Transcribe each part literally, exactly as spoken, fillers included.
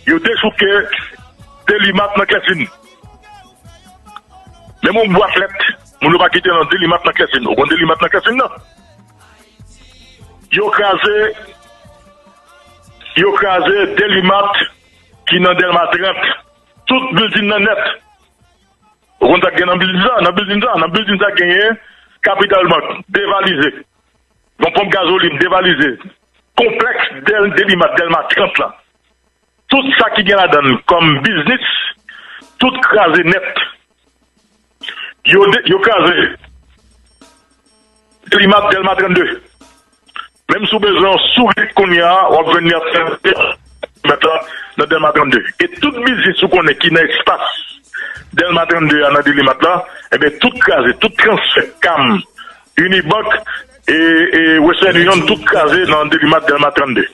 Yo dechouke Delimat nan Klèsin. Menm yon bwat lèt, moun yo pa kite nan Delimat nan Klèsin. Ou konn Delimat nan Klèsin nan? Yo kraze, yo kraze Delimat ki nan Dèlma trant. Tout bilding nan nèt. Ou konn sa k gen nan bilding sa? Nan bilding sa, nan bilding sa genyen Capital Bank, devalize. Yon ponp gazolin, devalize. Konplèks Dèl, Delimat, Dèlma trant la. Tout sa ki gen ladan l kòm biznis, tout kraze nèt. Yo, de- yo kraze Delimat, Dèlma trannde. Menm si w bezwen yon sourit kounye a, w ap jwenn li ap fè mèt la nan Dèlma trannde. E tout biznis ou konnen ki nan espas Dèlma trannde a nan Delimat la, enben, tout kraze, tout transfè, Cam, Unibank, e, e Western Union, tout kraze nan Delimat, Dèlma trannde.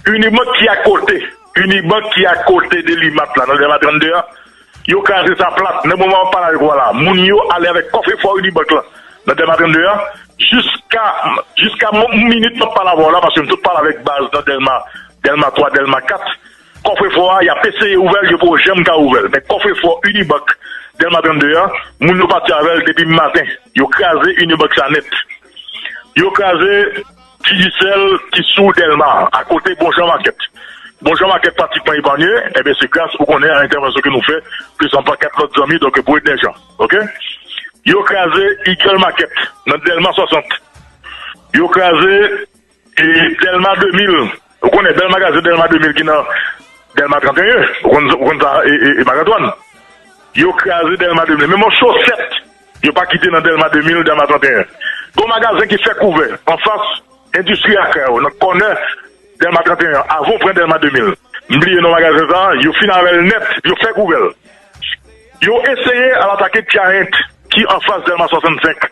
Unibank ki akote, Unibank ki akote Delimat la, nan Dèlma trannde a, yo kraze sa plat. Nan moman m ap pale avèk ou a la, moun yo ale avèk kòfrefò Unibank la, nan Dèlma trannde a, jiska, jiska mo- minit m ap pale avè w la, paske m tout pale avèk baz nan Dèlma, Dèlma twa, Dèlma kat. Kòfrefò a, y ap eseye ouvè l, yo poko janm ka ouvè l. Men kòfrefò Unibank, Dèlma trannde a, moun yo pati avè l depi maten. Yo kraze Unibank sa nèt. Yo kraze Digicel ki sou Dèlma, akote Bonjan Market. Bonjan Market pratikman epanye, enben, se gras, ou konnen, a entèvansyon ke nou fè, plis anpil kèk lòt zanmi, donk, pou Ednèjan, oke? Yo kraze Eagle Market, nan Dèlma swasant. Yo kraze, e, Dèlma de mil. Ou konnen, bèl magazen Dèlma de mil ki nan Dèlma trannteyen. Ou konn, ou konn sa, e, e, e, Marc Antoine. Yo kraze Dèlma de mil. Menm yon chosèt, yo pa kite nan Dèlma de mil, Dèlma trannteyen. Gon magazen ki fèk ouvè, anfas Endistri Akra yo, nan kònè Dèlma trannteyen an, avan w pran Dèlma de mil. M bliye non magazen sa a, yo fin avè l nèt, yo fèk ouvè l. Yo eseye al atake Giant ki anfas Dèlma swasannsenk.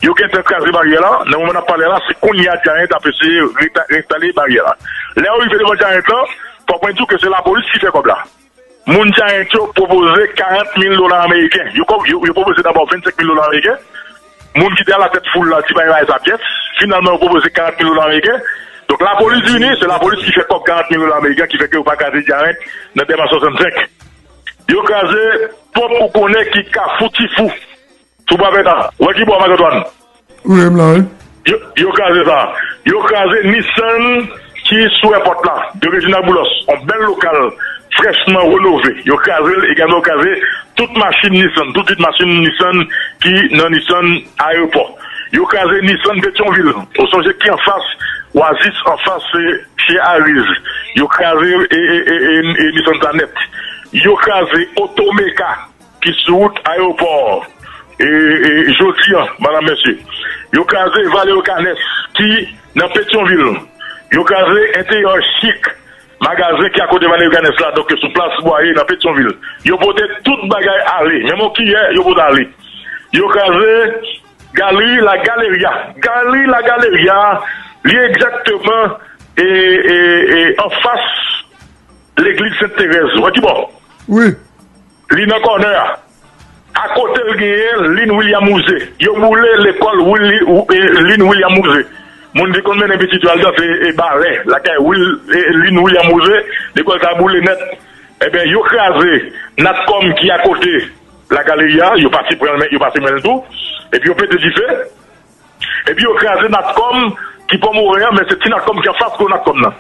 Yo gentan kraze baryè la, nan moman n ap pale la, se kounye a Giant ap eseye reta- enstale baryè la. Lè yo rive devan Giant lan, fòk mwen di w ke se lapolis ki fè kòb la. Moun Giant yo pwopoze karant mil dola ameriken. Yo, yo, yo pwopoze dabò vennsenk mil dola ameriken. Moun ki te alatèt foul la di pa yo bay sa pyès. Finalman, yo pwopoze karant mil dola ameriken. Donk, lapolis vini, se lapolis ki fè kòb karant mil dola ameriken ki fè ke yo pa kraze Giant nan Dèlma swasannsenk. Yo kraze ponp ou konnen ki Kafou Tifou. Sou Bwavèta. Wè ki bò, Marc Antoine? Wi, m la, wi. Yo, yo kraze sa. Yo kraze Nissan ki sou èpòt la, de Reginald Boulos. Yon bèl lokal, frèchman renove. Yo kraze l, egalman yo kraze tout machin Nissan, tout vit machin Nissan ki nan Nissan Ayewopò. Yo kraze Nissan Petyonvil. Ou sonje ki anfas Oasis, anfas, e, Chez Ariz. Yo kraze, e, e, e, e, e, Nissan sa nèt. Yo kraze Otomeka ki sou wout Ayewopò, e, e, jodi a, madam, mesye. Yo kraze Valeo Canes ki nan Petyonvil. Yo kraze Enteryè Chik, magazen ki akote Valeo Canes la, donk sou plas Bwaye nan Petyonvil. Yo pote tout bagay ale. Menm yon kiyè, yo pote ale. Yo kraze Galerie La Galeria. Galerie La Galeria, li egzakteman, e, e, e, anfas legliz Sent Terèz. Wè ki bò? Wi. Li nan kònè a. Akote l genyen Lynn William Musée. Yo boule lekòl Willy, e, Lynn William Musée. Moun ki konn mennen pitit yo al danse, e, balè lakay Will, e, Lynn William Musée, lekòl sa boule nèt. Enben, yo kraze Natcom ki akote La Galeria, yo pase pran l, yo pase men l tou. Epi yo pete dife. Epi yo kraze Natcom ki Pòmoren an, men se ti Natcom ki anfas gwo Natcom nan.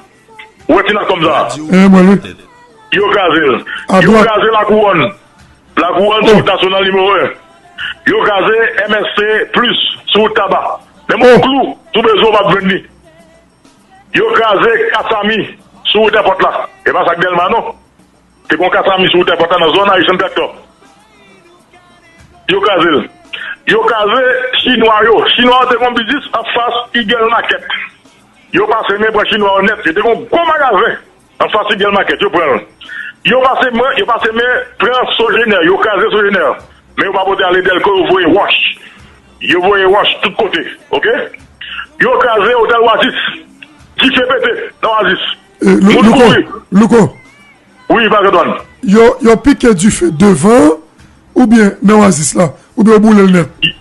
Ou wè ti Natcom sa a? Eh, mwen li. Yo kraze l. Yo kraze Lakouwòn. Lakouwòn sou wout nasyonal nimewo en. Yo kraze M S C Plus sou wout Taba. Menm yon klou, si w bezwen w p ap jwenn li. Yo kraze Kasami sou wout èpòt la. E pa sa k Dèlma non. Te gon Kasami sou wout èpòt la nan zòn Haitian Tractor. Yo kraze l. Yo kraze Chinwa yo. Chinwa yo te gon biznis anfas Eagle Market. Yo pase men pran Chinwa yo nèt. Yo te gon gwo magazen anfas Eagle Market. Yo pran l. Yo pase men, yo pase men pran Sogener. Yo kraze Sogener. Men yo pa pote ale Dèlko, yo voye wòch. Yo voye wòch tout kote. Oke? Yo kraze Otèl Oasis. Dife pete nan Oasis. Eh, Lou-, Moun Louko, kouri. Louko. Wi, Marc Antoine. Yo, yo pike dife devan oubyen nan Oasis la, oubyen yo boule l nèt? Y-,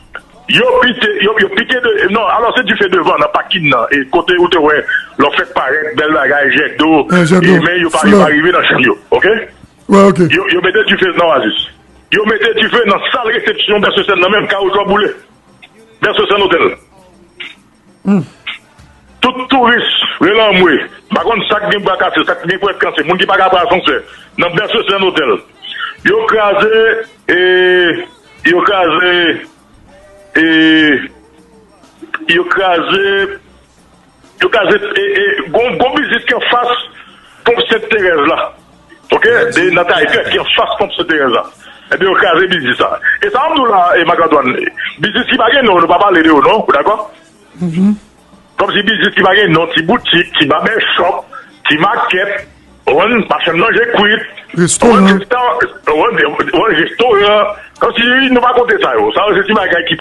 Yo pite, yo, yo pike de, non, alò se dife devan nan pakin nan, e kote ou te wè lè w fèk parèt, bèl bagay, jèt dlo, Eh, jèt e dlo, men yo pa, yo flè. pa rive nan chanm yo, oke? Wè, oke. Yo, yo mete dife nan Oasis. Yo mete dife nan sal resepsyon Bèsesèn nan menm, kawotchou ap boule. Bèsesèn Otèl. Tout touris, rele anmwe. M pa konn sa k gen bra kase, sa k gen pwèt kase, moun ki pa ka pran asansè. Nan Bèsesèn Otèl. Yo kraze, e, yo kraze, e, yo kraze, yo kraze, e, e, gon, gon biznis ki anfas ponp Sent Terèz la. Oke? De nan Tayfè ki anfas ponp Sent Terèz la. Ebyen, yo kraze biznis sa. E sa m di w la, e Marc Antoine, biznis ki pa gen non, nou pa pale de yo non, ou dakò? Kòmsi biznis ki pa gen non, ti boutik, ti babèchòp, ti makèt, ou konprann, machann manje kwit, ou konprann, Restoran. resta-, ou konprann, ou konprann, restoran. Kòmsi nou pa konte sa yo. Sa yo se ti bagay ki